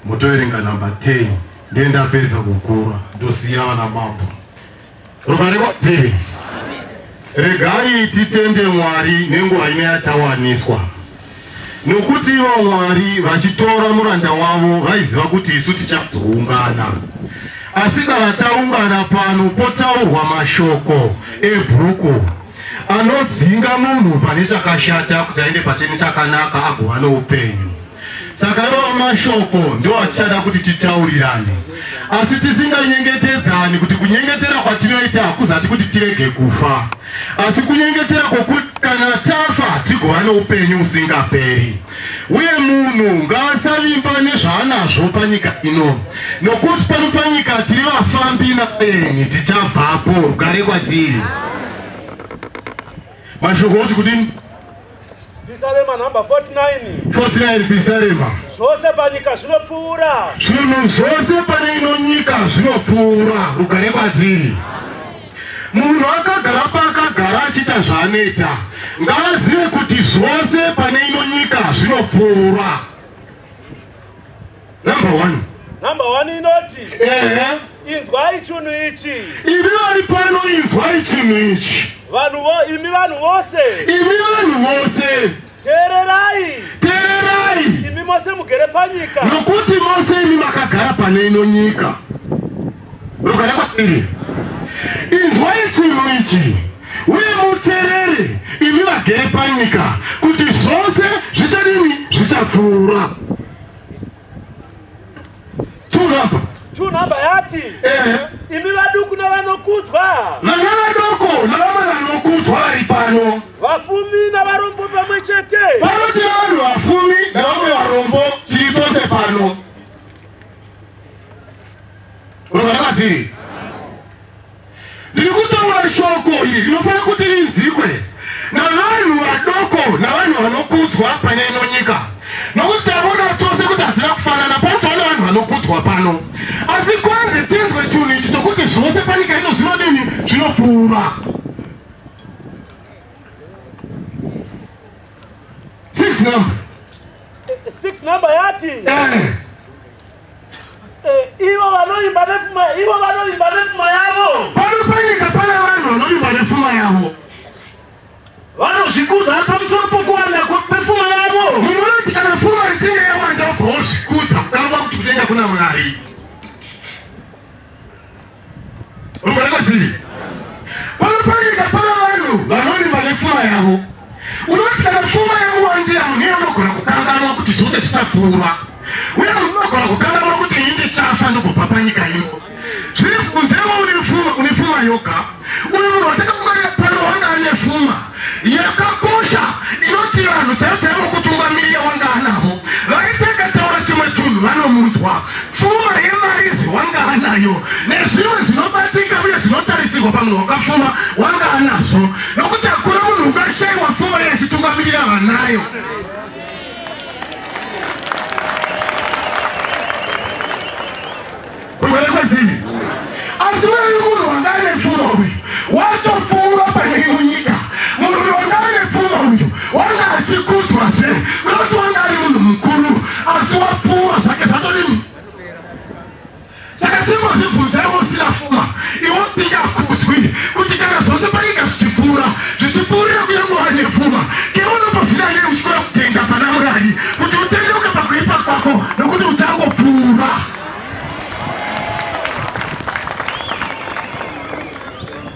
Motoverenga number 10. Ndiye ndapedza kukura ndosiya vana mambo. Rugare kwatiri. Regai titende Mwari nenguva ino yatawaniswa. Nokuti ivo Mwari vachitora muranda wavo vaiziva kuti isu tichazoungana. Asi kana taungana pano potaurwa mashoko ebhuku anodzinga munhu pane chakashata kuti aende pachine chakanaka agova noupenyu. Saka iwawo mashoko ndiwo atichada kuti titaurirane, asi tisinganyengetedzani kuti kunyengetera kwatinoita hakuzati kuti tirege kufa, asi kunyengetera kwokuti kana tafa tigova noupenyu usingaperi. Uye munhu ngaasavimba nezvaanazvo panyika ino, nokuti pano panyika tiri vafambi navaeni, tichabvapo. Rugare kwatiri. Mashoko oti kudini? Pisarema number 49. 49 Pisarema. Zvose panyika zvinopfuura. Zvinhu zvose pane ino nyika zvinopfuura. Rugare kwatiri. Munhu akagara paakagara achiita zvaanoita ngaazive kuti zvose pane ino nyika zvinopfuura. Number one. Number one inoti. Ehe. Inzwai chinhu ichi. Imi vari pano inzwai chinhu ichi. Vanhu vo imi vanhu vose. Imi vanhu vose. Teererai. Teererai. Imi mose mugere panyika. Nokuti mose imi makagara pane ino nyika. Rugare kwatiri. Inzwai chinhu ichi uye muterere imi vagere panyika kuti zvose zvichadini zvichapfuura. Two number. Two number yati. Eh. Imi vaduku navanokudzwa. Vana vadoko navamwe vanokudzwa vari pano. Vafumi navarombo pamwe chete. Panoti vanhu vafumi navamwe varombo tiri tose pano. Unoona Ndiri kutaura shoko iri rinofanira kuti rinzikwe navanhu vadoko navanhu vanokudzwa pane ino nyika, nokuti taona tose kuti hatina kufanana. Pano taona vanhu vanokudzwa pano, asi kwanzi tinzwe chinhu ichi chokuti zvose panyika ino zvinodini? Zvinopfuura. Six number. Six number yati. Eh. Eh, ivo vanoimba nefuma ivo vanoimba nefuma yavo. Pano panyika pane vanhu vanoimba nefuma yavo. Vanozvikudza pamusoro pokuwanda kwefuma yavo. Munoti kana fuma ichinge yawanda wobva wozvikudza kukarova kuti kudenga kuna Mwari. Rukarakatii. Pano panyika pane vanhu vanoimba nefuma yavo. Unoti kana pfuma yakuwandira munhu iye unogona kukanganwa kuti zvose zvichapfuura. Uye munhu unogona kukanganwa kuti ini ndichafa ndogobva panyika ino. Zviri kunzewo une pfuma, une pfuma yoga. Uyu munhu watakaunganira pano wanga ane pfuma yakakosha inoti vanhu chaivo chaivo kutungamirira wanga anavo. Vaiti akataura chimwe chinhu vanomunzwa. Pfuma yemari izvi wanga anayo nezvimwe zvinobatika uye zvinotarisirwa pamunhu wakafuma wanga anazvo nokuti hakuna munhu ungashayiwa pfuma iye achitungamirira vanayo. Rugare kwazini. Asi wewe munhu wanga ane pfuma uyu watopfuura pane imwe nyika. Munhu uyu wanga ane pfuma uyu wanga achikudzwazve nokuti wanga ari munhu mukuru asi wapfuura zvake zvatodini? Saka chimbozvibvunza iwe usina pfuma iwe usingakudzwi kuti kana zvose panyika zvichipfuura zvichipfuurira kunyange wane pfuma iwe unombozvida nei uchikora kutenda pana Mwari kuti utendeuke pakuipa kwako nokuti uchangopfuura.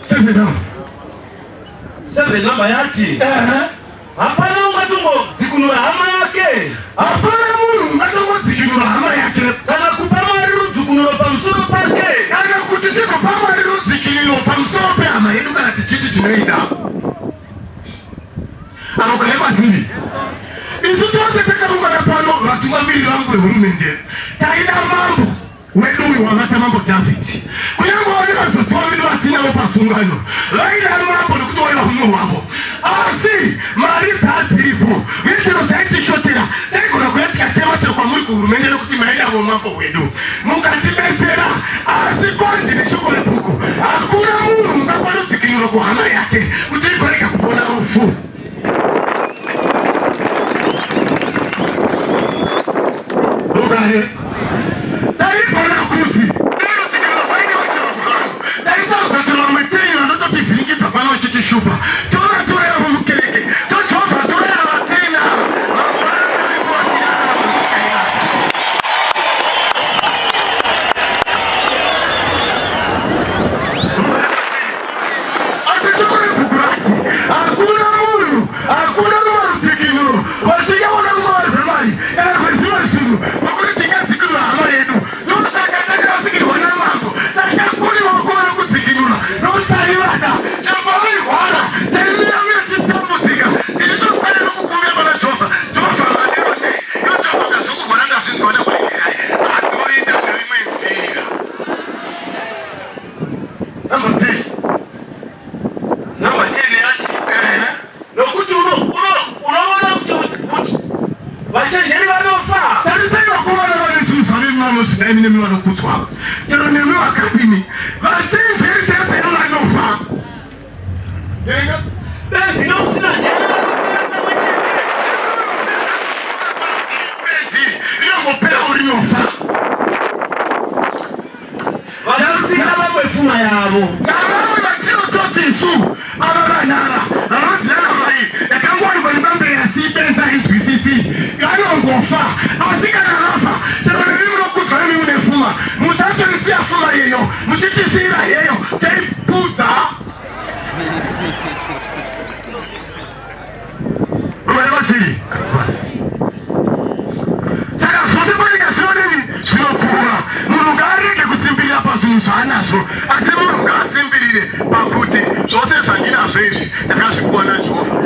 Seven number. Seven number yati. Hapana ungatombodzikinura hama yake. Hapana munhu ungatombodzikinura hama yake. Kana kupa Mwari rudzikinuro pamusoro pake. Kana kuti tigopa Mwari rudzikinuro pamusoro pehama yedu kana tichiti tinoida. Anogara kwaziri. Isu tose takaungana pano vatungamiriri vangu vehurumende taida mambo wedu uyu wavata mambo Dhavhidhi. Kunyange vane vazodziwa vedu vatinavo pasungano vaida mambo nokuti waiva mumwe wavo, asi mari dzadziripo uye chero dzaitishotera taigona kuya tikatema chero kwamuri kuhurumende nokuti maidavo mambo wedu mukatibetsera. Asi kwanzi neshoko rebhuku, hakuna munhu ungapa rudzikinuro kuhama yake kuti igorega kupona rufu. Rugare. Munozvida imi nemi vanokudzwa, chero nemi vakadini, vachenjeri chaivo chaivo vanofa. Benzi nomusina njere vanopera pamwe chete. Benzi rinongoperawo rinofa. Vanosiya vamwe pfuma yavo. Navamwe vatinototi isu ava vanhu ava vanoziva vai yakangowanikwa imba mberi asi ibenzi hainzwisisi vanongofa. Asi kana vafa, chero nemi munokudzwa nemi mune fuma, musatorisiya fuma iyeyo muchitisiyira heyo taipudza. Rugare kwatiri basi. Saka zvose panyika zvinodini? Zvinopfuura. Munhu ngaarege kusimbirira pazvinhu zvaanazvo, asi munhu ngaasimbirire pakuti zvose zvandinazvo izvi ndakazvipuwa naJehovha.